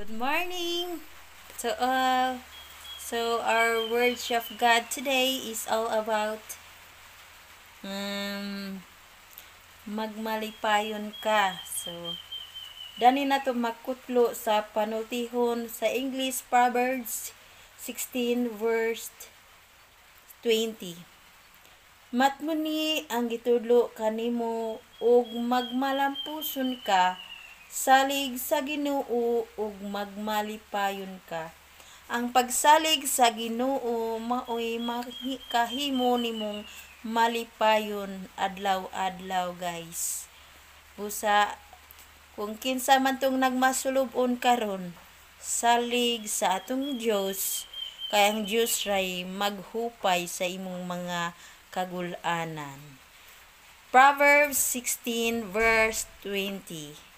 Good morning to all. So our words of God today is all about magmalipayon ka. So dani na to makutlo sa panultihon sa English, Proverbs 16 verse 20. Matmuni ang gitudlo kanimo ug magmalampuson ka, salig sa Ginoo ug magmalipayon ka. Ang pagsalig sa Ginoo maoy kahimo nimong malipayon adlaw-adlaw, guys. Busa kung kinsa man tong nagmasulub-on karon, salig sa atong Dios kay ang Dios ray maghupay sa imong mga kagul-anan. Proverbs 16 verse 20.